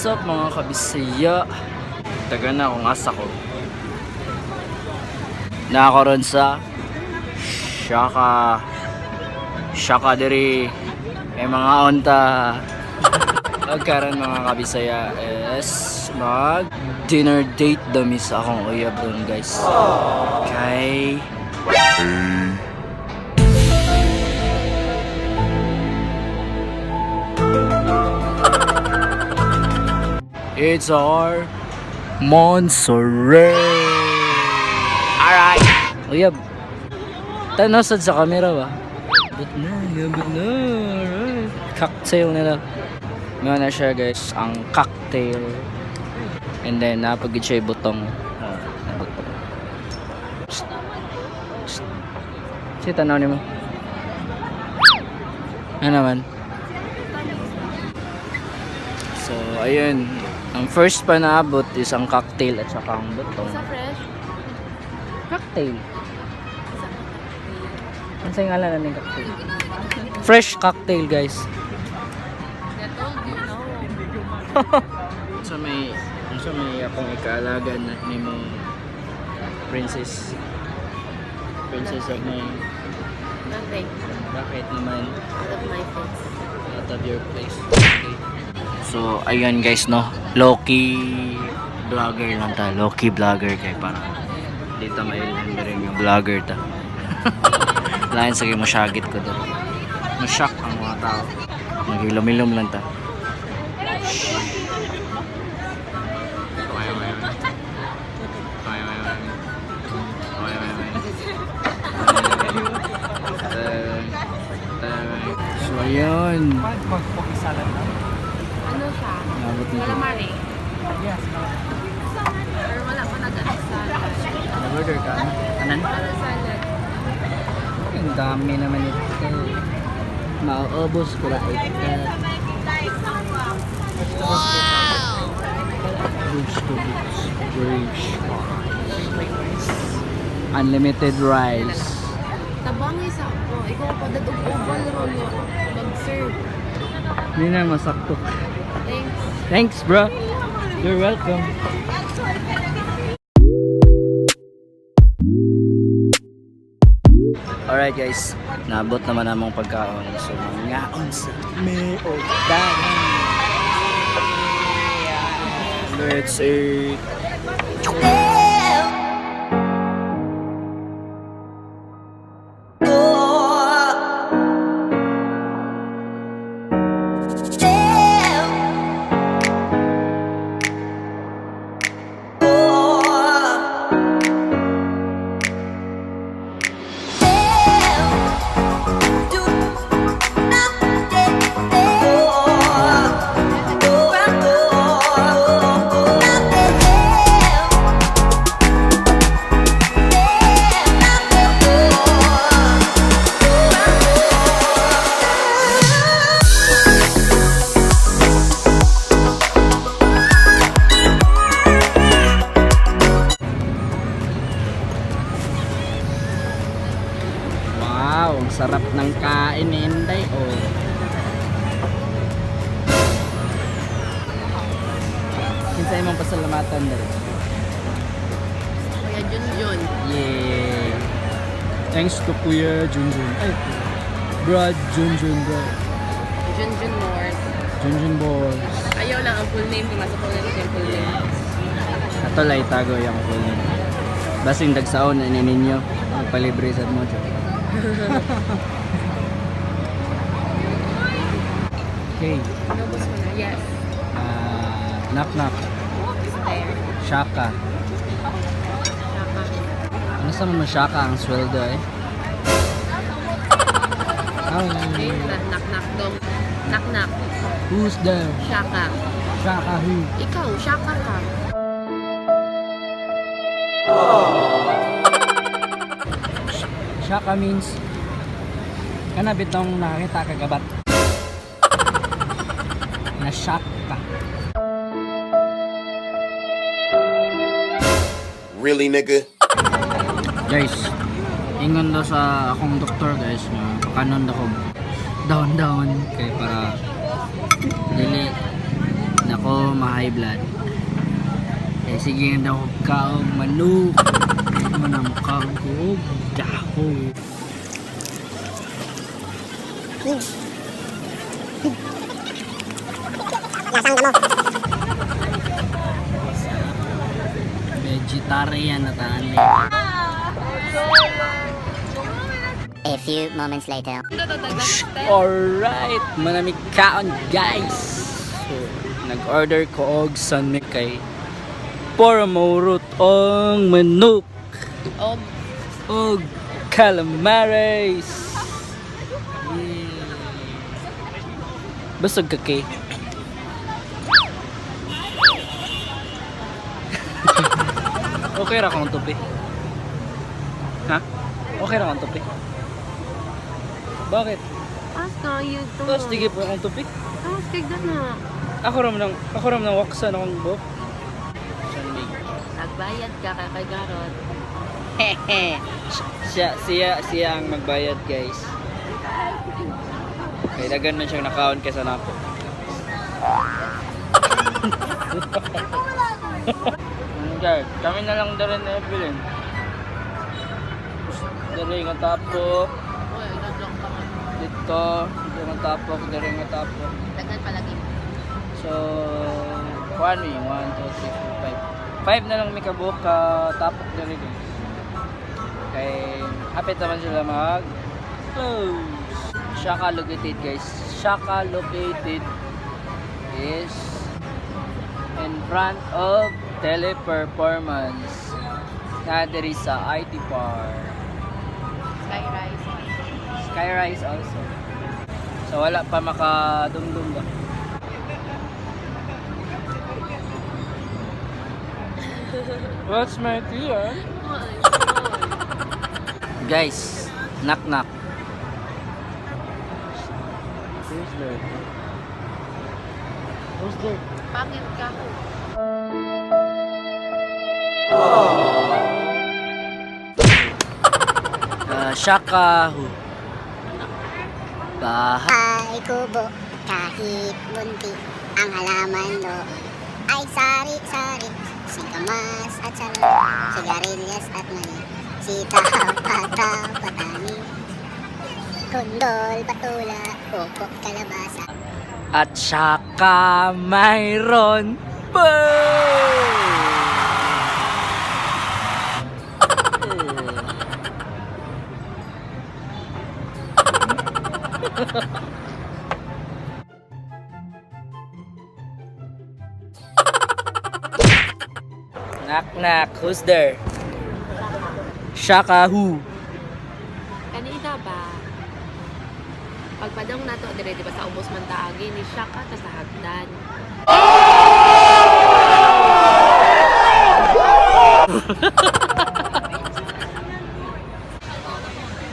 What's up, mga kabisaya? Taga na akong asa ko. Na ako ron sa Shaka Shaka diri. May mga onta. Pagkaron, mga kabisaya, is mag dinner date dami sa akong uyab ron, guys. Kay it's our Montserrat. Alright. Uyab. Tanaw sad sa camera ba? Abot na, abot na. Alright. Cocktail nila. Meron na siya, guys, ang cocktail. And then, napagid siya yung butong. Ah, butong. Psst. Psst. Sige, tanaw nimo. Ano naman? So, ayun. Ang first pa naabot is ang cocktail at saka ang butong. Sa fresh? Cocktail. Ano sa ngalan na ng cocktail? Fresh cocktail, guys. I told you, no. Sa may akong ikaalaga na nimo, princess. Princess of my Nothing. Bakit naman? Out of my face. Out of your place. Okay. So, ayun guys, no. Loki vlogger lang ta. Loki vlogger kay para dito may rin yung vlogger ta. Lain sa mo syagit ko doon. Mashock ang mga tao. Nagilom-ilom lang ta. So, ayun. Ano siya? Nabot nito. Calamari. Yes. Pero wala pa nag-salad. Nag-order ka? Ano? Anan? Wala salad. Ang dami naman ito. Mauubos ko na ito. Wow! Vegetables, fresh rice. Unlimited rice. Tabangay sa ako. Ikaw pa datong oval roll mag-serve. Hindi na masakto. Thanks. Thanks, bro. You're welcome. Alright guys, naabot naman namang pagkaon. So, mangaon sa Meodan. Let's eat. Wow, ang sarap ng kain ni Inday. Oh. Kinsa imong pasalamatan dere? Kuya Junjun. Yeah. Thanks to Kuya Junjun. Ay, Brad Junjun, bro. Junjun Morse. Junjun Boys. Ayaw lang ang full name. Di masok ko yung full name. Ato lang itago yung full name. Basing dagsaon na ninyo. Magpalibre sa mo, Joe. Okay. Inubos mo na. Yes. Ah, knock knock. Is there. Shaka. Shaka. Ano sa mga shaka ang sweldo eh? Okay. Knock knock dong. Knock knock. Who's there? Shaka. Shaka who? Ikaw, shaka ka. Shaka means kana bitong nakita kagabat. Na shock ka. Really, nigga? Guys, ingon daw sa akong doktor, guys, na pakanon daw ko down down kay para dili na ko ko ma-high blood. Eh, sige nga daw kaog manok. Mana mo kaog ko og daho. Vegetarian na tani. A few moments later. Alright, manamig kaon, guys. So, nag-order ko og San Mig kay para maurot ang manok Og og calamares. Yeah. Busog ka kay. Okay ra kong tupi. Ha? Okay ra kong tupi. Bakit? As ka yun to. Tapos di po akong tupi. As kay na. Ako ram nang waksan akong buhok. Sanmig. Nagbayad ka kay kay Garot. Siya ang magbayad, guys. Kay dagan man siyang nakaon kaysa nako. Okay, kami na lang dali na Evelyn. Dali nga tapok, Uy, nag-joke ka man. dito, dito nga tapok, dali nga tapok. Tagal palagi. So, kuan mi, 1, 2, 3, 4, 5. 5 na lang mi kabuok ka tapok diri, guys. Kay hapit naman sila mag close. Shaka located, guys. Shaka located is in front of Teleperformance na diri sa IT Park. Skyrise. Skyrise also. So wala pa makadumdum ba? What's my tea? Guys, knock knock. Who's there? Who's there? Pangit ka ko. Shaka who? Baha. Ay kubo, kahit munti ang halaman do ay sari-sari, singkamas at salo, sigarilyas at mani, sitaw, pata, patani, kondol, patula, upo, kalabasa. At saka mayroon pa! Knock knock, who's there? Shaka who? Kanina ba? Pagpadong nato dire di ba sa ubos man taagi ni siya ka ta sa hagdan.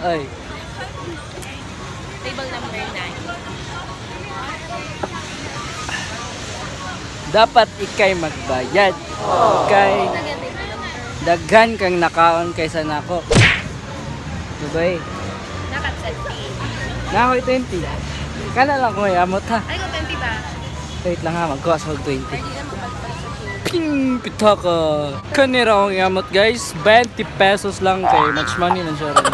Ay, Table number 9. dapat ikay magbayad. Kay daghan kang nakaon kaysa nako. Dubai. Nakat sa 20. Nako 20. Kana lang ko amot ha. Ay ko 20 ba? Wait lang ha, magkuha sa og 20. Ay di lang mapagpalit sa change. Ping! Pitaka! Kanira akong iamot, guys. 20 pesos lang kay much money man siya ron.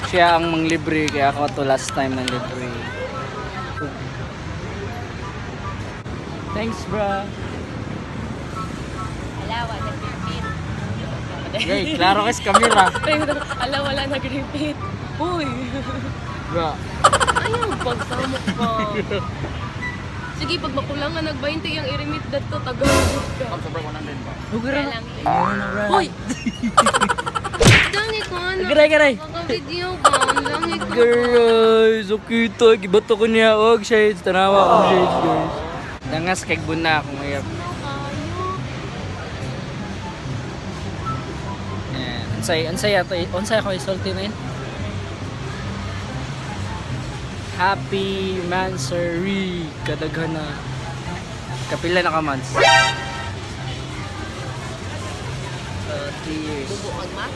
Siya ang manglibre kaya ako to last time ng libre. Thanks, bro. Ala, wala nag-repeat. Hey, klaro kay sa camera. Ala, wala nag-repeat. Uy! Bro. Ayaw, pagsamok pa. Sige, pag makulangan, nag-20 yung i-remit dato, tagalog ka. Hugra lang. na. Uy! Dangi ko, ano? Garay, garay. Mga video ba? Ang langit ko. Garay, so cute. Gibato ko niya og shades. Tanawa akong shades, guys. Dangas kay buna akong mayap. Ano kayo? Ayan. Unsay ato, unsay ako isulti na yun? Happy Mansary. Kadaghan na. Kapila na ka months? 3 years. Bubuod ma?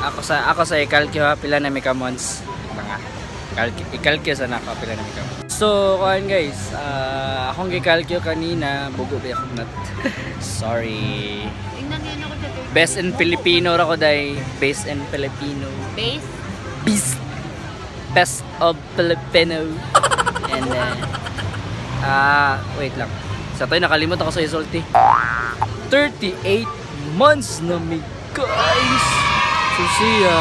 Ako sa ikalkyo ha, pila na may ka months. Mga ikalkyo sa nako pila na may ka months. So, kuan guys, akong gikalkyo kanina, bugo ba akong nat. Sorry. Tingnan ngayon ako sa 30. Best in Filipino ra ko day. Best in Filipino. Base? Best. Best of Filipino. And then, wait lang. Sa to'y nakalimot ako sa isulti. 38 months na mi guys. So siya,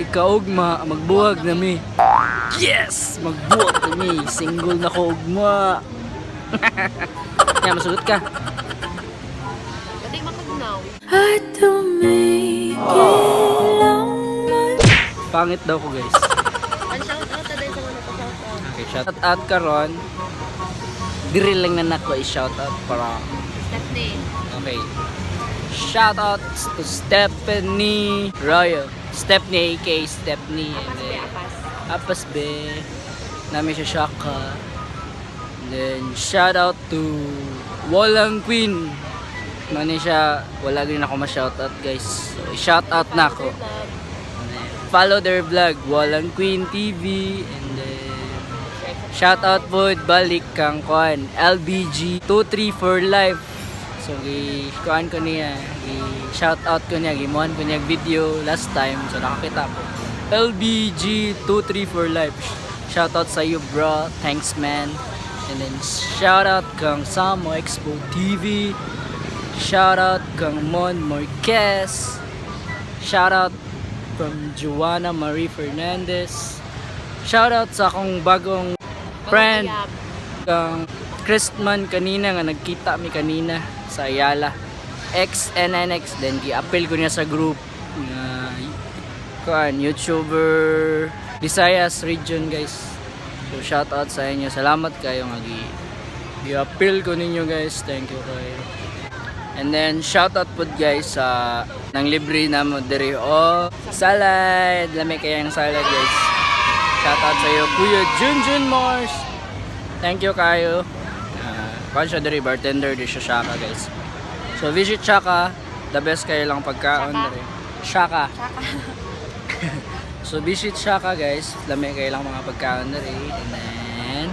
ikaugma, magbuwag na mi. Yes! Magbuwag na mi. Single na ko ugma. Kaya masugot ka. Dati makagnaw. Pangit daw ko guys. Ang shout out na din sa mga nagpa-shout out. Okay, shout out karon. Diri lang na nako i-shout out para Stephanie. Okay. Shout out to Stephanie Royal. Stephanie aka Stephanie. Apas And be, then, apas. Apas be. Nami siya Shaka. And then shout out to Walang Queen. Mani siya, wala rin ako ma-shout out guys. So, shout out na ako. Love. And then, follow their vlog, Walang Queen TV. And then, shout out po, balik kang kuan, LBG 23 for life. So, gi kuan ko niya, gi shout out ko niya, gimuhan ko niya video last time. So, nakakita ko. LBG 23 for life. Shout out sa iyo, bro. Thanks, man. And then, shout out kang Samo Expo TV. Shout out kang Mon Marquez. Shout out from Joanna Marie Fernandez. Shout out sa akong bagong friend Bagong kang Christman kanina nga nagkita mi kanina sa Ayala. XNNX then gi-appeal ko niya sa group nga kuan YouTuber Visayas region guys. So shout out sa inyo. Salamat kayo nga gi gi-appeal ko ninyo guys. Thank you kayo. And then shout out pod guys sa nang libre na mo diri o salad. Lami kaya ang salad guys. Shout out sa iyo Kuya Junjun Mars. Thank you kayo. Kuan siya diri bartender di siya Shaka guys. So visit Shaka, the best kayo lang pagkaon Shaka? diri. Shaka. Shaka. So visit Shaka guys, lami kayo lang mga pagkaon diri. And then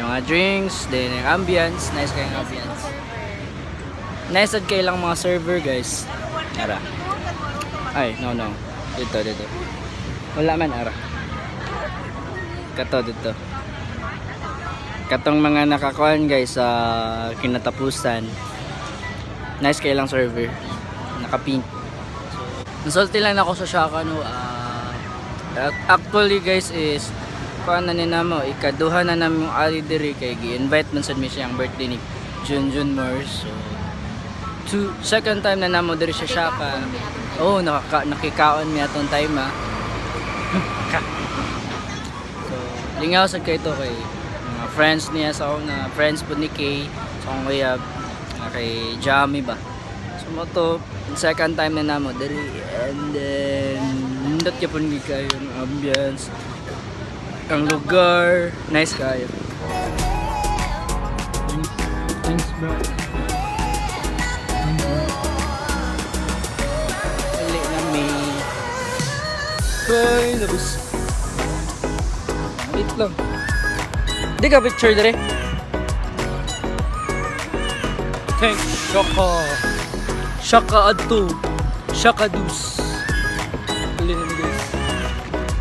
yung mga drinks, then yung ambience, nice kayo ang ambience. Nice at kayo lang mga server guys. Ara. Ay, no no. Dito dito. Wala man ara. Kato dito. Katong mga nakakuan guys sa kinatapusan. Nice kayo lang server. Naka-pink. So, nasulti lang ako sa Shaka no. Actually guys is kuan na ni namo ikaduha na namin yung ali diri kay gi-invite man sad mi siya ang birthday ni Junjun Mars. So two, second time na namo diri sa Shaka. Oh, nakikaon mi atong time ah. So, lingaw sad kay ito kay mga friends niya sa akong na friends po ni Kay, sa akong uyab, nga kay Jamie ba. So mo to, second time na namo diri and then nindot gyapon gid kayo ang ambience, ang lugar, nice kayo. Thanks, bro. Uli na mi. Bye, labas. Wait lang. Di ka picture dire. Thanks, Shaka. Shaka adto. Shaka dus. Uli na mi guys.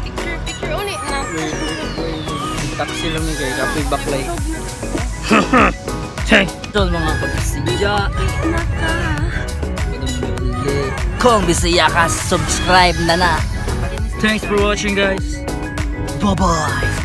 Picture, picture ulit na. Wait, wait, wait. Taxi lang mi guys. Kapoy baklay. Thanks. Ito mga kabisiya. Kung Bisaya ka, subscribe na na. Thanks for watching guys. Bye-bye.